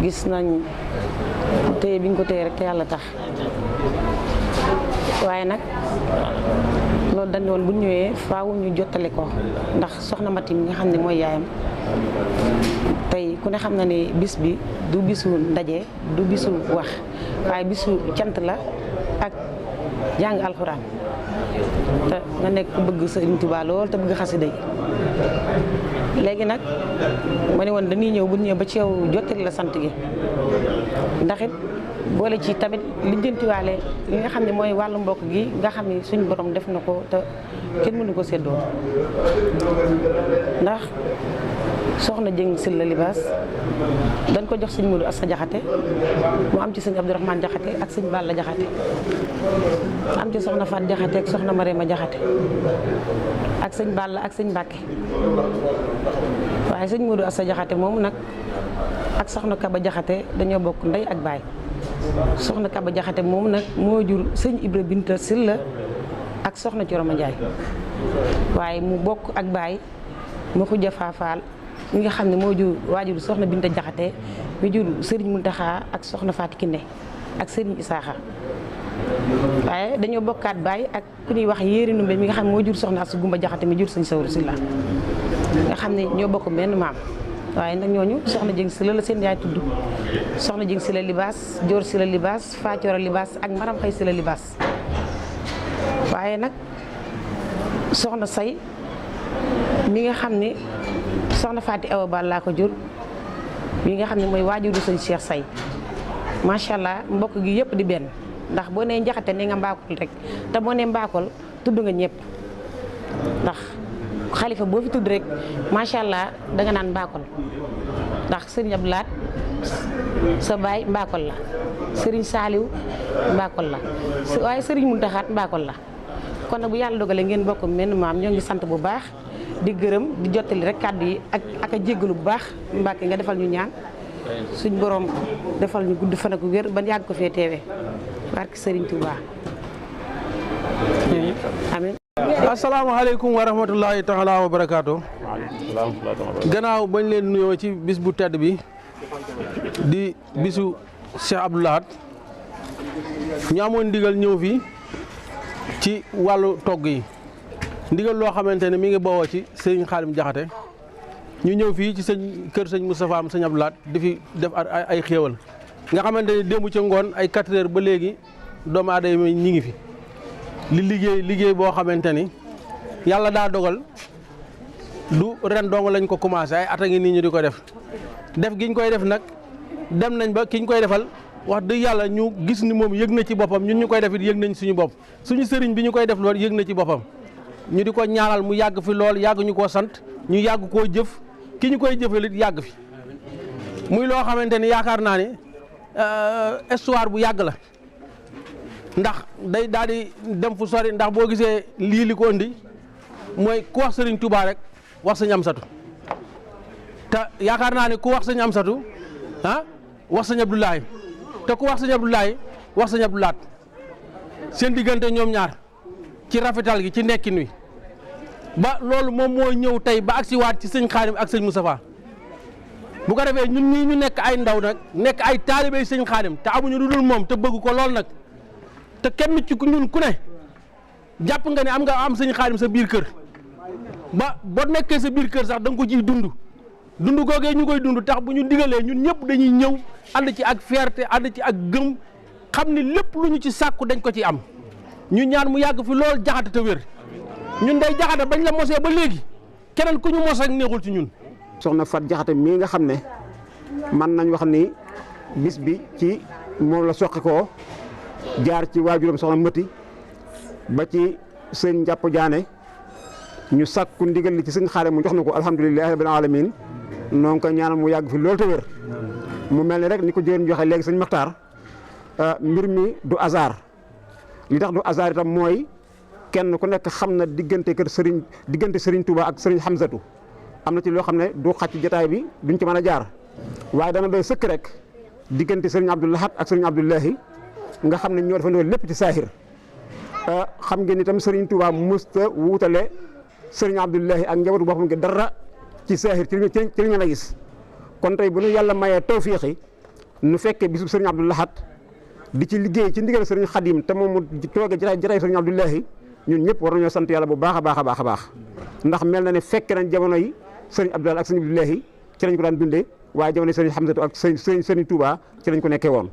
gis nañ téye bi nga ko téye rek te yàlla tax waaye nag loolu dañ woon bu ñëwee faaw ñu jottali ko ndax soxna Mati mi nga xam ne mooy yaayam tey ku ne xam na ne bis bi du bisu ndaje du bisu wax waaye bisu cant la ak jàng alxuraan te nga nekk ku bëgg Sëriñ Tuubaa lool te bëgg xasida yi léegi nag ma ne woon dañuy ñëw bu ñëw ba ci yow jottali la sant gi ndax it boole ci tamit lijjantiwaale li nga xam ne mooy wàllu mbokk gi nga xam ne suñu borom def na ko te kenn mënu ko séddoo ndax soxna Jëng Silla Libaas dañ ko jox sëñ Modou Assa Jaxate mu am ci sëñ Abdourahmane Jaxate ak sëñ Balla Jaxate am ci soxna Faat Jaxate ak soxna Marema Jaxate ak sëñ Balla ak sëñ Mbàkke waaye sëñ Modou Assa Jaxate moom nag ak soxna Kaba Jaxate dañoo bokk ndey ak baay soxna Kaba Jaxate moom nag moo jur sëñ Ibra Binta Silla ak soxna Coroma Njaay waaye mu bokk ak baay mu xuja faafaal mi nga xam ne moo jur waajur soxna Binta Jaxate mi jur sëriñ Muntaxa ak soxna Faati Kinde ak sëriñ Isaaxa waaye dañoo bokkaat baay ak ku ñuy wax Yéeri Numbe mi nga xam ne moo jur soxna Asu Gumba Jaxate mi jur sëñ Sawru Silla nga xam ne ñoo bokk benn maam waaye nag ñooñu soxna Jëng Silla la seen yaay tudd soxna Jëng Silla Libaas Joor Silla Libaas Facoora Libaas ak Maram Xëy Silla Libaas waaye nag soxna Say mi nga xam ne soxna Faati Awa Bal laa ko jur mi nga xam ne mooy waajuru sëñ Cheikh Say macha allah mbokk gi yëpp di benn ndax boo nee Njaxate ne nga Mbakol rek te boo nee Mbakol tudd nga ñëpp ndax xalifa boo fi tudd rek macha allah danga naan Mbakol ndax sëriñ Abdou Lahat sa baay Mbakol la sëriñ Saaliw Mbakol la waaye sëriñ Muntaxaat Mbakol la kon nag bu yàlla dogalee ngeen bokk menn maam ñoo ngi sant bu baax di gërëm di jottali rek kàddu yi ak a jéggalu bu baax Mbàkke nga defal ñu ñaan suñ borom defal ñu gudd fan ak wér ban yàgg ko fee teewee barke Sëriñ Tuubaa amiin. asalaamaaleykum wa rahmatullahi taala wa barakaatu. gannaaw bañ leen nuyoo ci bis bu tedd bi di bisu Cheikh Abdou Lahad ñu amoon ndigal ñëw fii ci wàllu togg yi ndigal loo xamante ne mi ngi bawoo ci Sëriñ Xaadim Jaxate ñu ñëw fii ci kër sëñ Moustapha am sëñ Abdou Lahad di fi def ay xéewal nga xamante ni démb ca ngoon ay 4 heures ba léegi doomu aadama ñi ngi fi li liggéey boo xamante ni yàlla daa dogal du ren dong lañ ko commencé ay at a ngi nii ñu di ko def giñ koy def nag dem nañ ba kiñ koy defal wax dëgg yàlla ñu gis ni moom yëg na ci boppam ñun ñu koy def it yëg nañ suñu bopp suñu sëriñ bi ñu koy def lool yëg na ci boppam ñu di ko ñaanal mu yàgg fi lool yàgg ñu koo sant ñu yàgg koo jëf ki ñu koy jëfal it yàgg fi muy loo xamante ni yaakaar naa ni histoire bu yàgg la ndax day daal di dem fu sori ndax boo gisee lii li ko indi mooy ku wax sëriñ Touba rek wax sëñ Amsatu te yaakaar naa ne ku wax sëñ Amsatu wax sëñ Abdoulaye te ku wax sëñ Abdoulaye wax sëñ Abdou Lahad seen diggante ñoom ñaar ci rafetal gi ci nekkin wi ba loolu moom moo ñëw tey ba agsiwaat ci sëñ Xaadim ak sëñ Moustapha bu ko defee ñun ñii ñu nekk ay ndaw nag nekk ay taalibey sëñ Xaadim te amuñu lu dul moom te bëgg ko lool nag te kenn ci ñun ku ne jàpp nga ne am sëñ Xaadim sa biir kër ba boo nekkee sa biir kër sax da nga ko ciy dund googee ñu koy dund tax bu ñu digalee ñun ñëpp dañuy ñëw ànd ci ak fierté ànd ci ak gëm xam ni lépp lu ñu ci sàkku dañ ko ci am ñu ñaan mu yàgg fi lool Jaxate te wér ñun day Jaxate bañ la mosee ba léegi keneen ku ñu mos ak neexul ci ñun. soxna Fat Jaxate mii nga xam ne man nañ wax ni bis bi ci moom la soqi koo jaar ci waajuram soxna Mëti ba ci sëñ Njàpp Jaane ñu sàkku ndigal li ci sëñ Xaadim mu jox na ko alhamdulilahi rabbil alamin noo ngi koy ñaanal mu yàgg fi loolu te wér mu mel ni rek ni ko jëwén joxe léegi sëñ Maxtaar mbir mi du hasard li tax du hasard itam mooy kenn ku nekk xam na diggante Serigne Touba ak Serigne Hamzatu am na ci loo xam ne du xaj ci jotaay bi duñ ci mën a jaar waaye dana doy sëkk rek diggante Serigne Abdou Lahad ak Serigne Abdoulahi nga xam ne ñoo defandoo lépp ci saahir xam ngeen itam Serigne Touba musta wuutale Serigne Abdoulahi ak njabootu boppam gi dara ci saahir ci li ñu la gis kon tey bu ñu yàlla mayee tawfiixi nu fekkee bisub Serigne Abdou Lahad di ci liggéey ci ndigal Serigne Khadim te moom mu toogee jotaay Serigne Abdoulahi ñun ñëpp war nañoo sant yàlla bu baax a baax a baax a baax ndax mel na ne fekk nañ jamono yi Serigne Abdou Lahad ak Serigne Abdoulahi ci lañ ko daan dundee waaye jamono yi Serigne Hamzatu ak Serigne Touba ci lañ ko nekkee woon.